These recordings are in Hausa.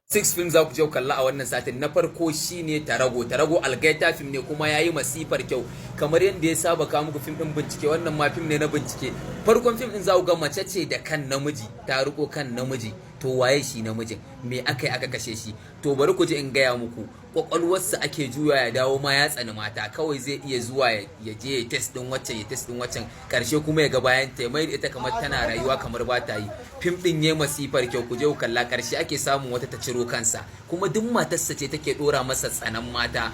Six film za ku je ku kalla a wannan satin. Na farko shine Tarago. Tarago algaita film ne, kuma yayi masifar kyau kamar yadda ya saba kawo muku film din bincike. Wannan ma film ne na bincike. Farkon film din za ku ga mace ce da kan namiji, ta riko kan namiji. To waye shi namijin? Me aka yi aka kashe shi? To bari ku ji in gaya muku. Kwakwalwarsa ake juya ya dawo ma ya tsani mata. Kawai zai iya zuwa ya je ya test din waccan, ya test din waccan, karshe kuma ya ga bayan ta, mai da ita kamar tana rayuwa kamar ba ta yi. Fim din yayi masifar kyau, ku je ku kalla. Karshe ake samun wata ta ciro kansa, kuma duk matarsa ce take dora masa tsanan mata.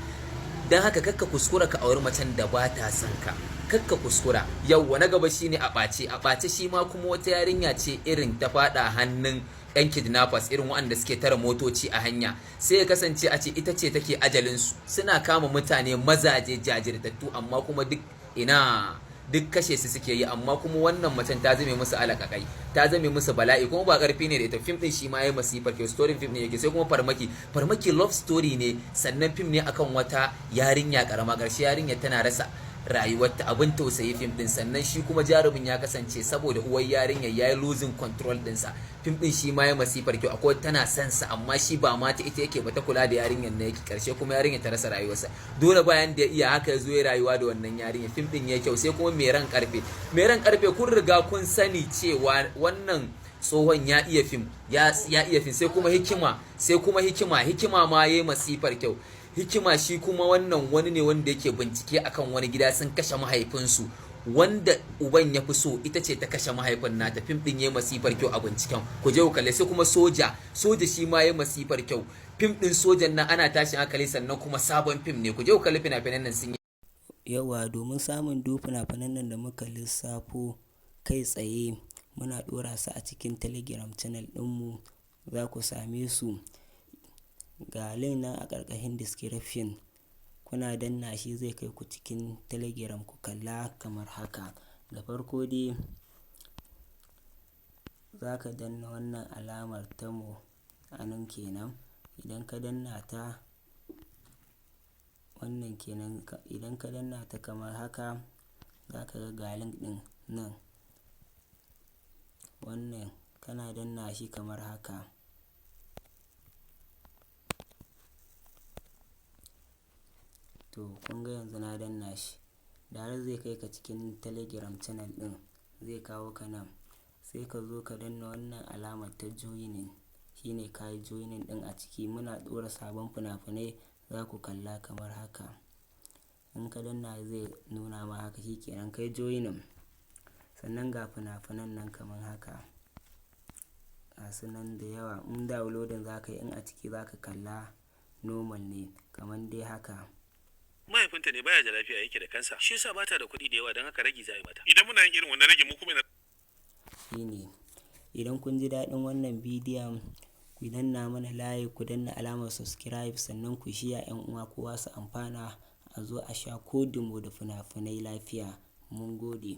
Don haka kakka kuskura ka auri macen da ba ta son ka, kakka kuskura. Yauwa, na gaba shine A Ɓace. A Ɓace shi ma kuma wata yarinya ce irin ta faɗa hannun yan kidnappers, irin waɗanda suke tara motoci a hanya. Sai ya kasance a ce ita ce take ajalinsu. Suna kama mutane, mazaje jajirtattu, amma kuma duk ina, duk kashe su suke yi. Amma kuma wannan macen ta zame musu alaƙaƙai, ta zame musu bala'i, kuma ba ƙarfi ne da ita. Fim din shi ma yayi masifar kyau, story fim ne yake. Sai kuma Farmaki. Farmaki love story ne, sannan fim ne akan wata yarinya karama. Ƙarshe yarinya tana rasa rayuwarta, abin tausayi fim din. Sannan shi kuma jarumin ya kasance saboda uwar yarinya ya yi losing control dinsa. Fim din shi ma ya masifar kyau. Akwai tana son sa, amma shi ba mata ita yake ba, ta kula da yarinyar ne yake. Karshe kuma yarinyar ta rasa rayuwarsa. Dole bayan da ya iya haka ya zo ya rayuwa da wannan yarinyar. Fim din ya kyau. Sai kuma Mai Ran Karfe. Mai Ran Karfe, kun riga kun sani cewa wannan tsohon ya iya fim, ya iya fim. Sai kuma Hikima. Sai kuma Hikima. Hikima ma yayi masifar kyau. Hikima shi kuma wannan wani ne wanda yake bincike akan wani gida sun kashe mahaifinsu, wanda uban ya fi so, ita ce ta kashe mahaifin nata. Fim din yayi masifar kyau a binciken, ku je ku kalle. Sai kuma Soja. Soja shi ma yayi masifar kyau. Fim din sojan nan ana tashin hankali, sannan kuma sabon fim ne. Ku je ku kalli fina-finan nan, sun yi Yawa. Domin samun duk fina-finan nan da muka lissafo kai tsaye, muna ɗora su a cikin Telegram channel ɗinmu. Za ku same su ga link nan a ƙarƙashin description. Kuna danna shi zai kai ku cikin Telegram, ku kalla kamar haka. Da farko dai za ka danna wannan alamar ta more a nan kenan. Idan ka danna ta, wannan kenan, idan ka danna ta kamar haka, za ka ga ga link ɗin nan. Wannan kana danna shi kamar haka. To kun ga yanzu na danna shi. Direct zai kai ka cikin Telegram channel ɗin, zai kawo ka nan. Sai ka zo ka danna wannan alamar ta joining. Shine ka yi joining ɗin a ciki. Muna ɗora sabon fina-finai, za ku kalla kamar haka. In ka danna zai nuna ma haka, shi kenan kai joining. Sannan ga fina-finan nan kamar haka. Gasu nan da yawa. In downloading za ka yi, in a ciki za ka kalla normal ne kamar dai haka. Mahaifinta ne baya da lafiya, yake da kansa, shi yasa bata da kuɗi da yawa, don haka ragi za a yi mata. Idan muna yin irin wannan rage, mu kuma ina Shine. Idan kun ji daɗin wannan bidiyon, ku danna mana like, ku danna alamar subscribe, sannan ku share 'yan uwa kowa su amfana, a zo a sha kodumo da fina-finai lafiya. Mun gode.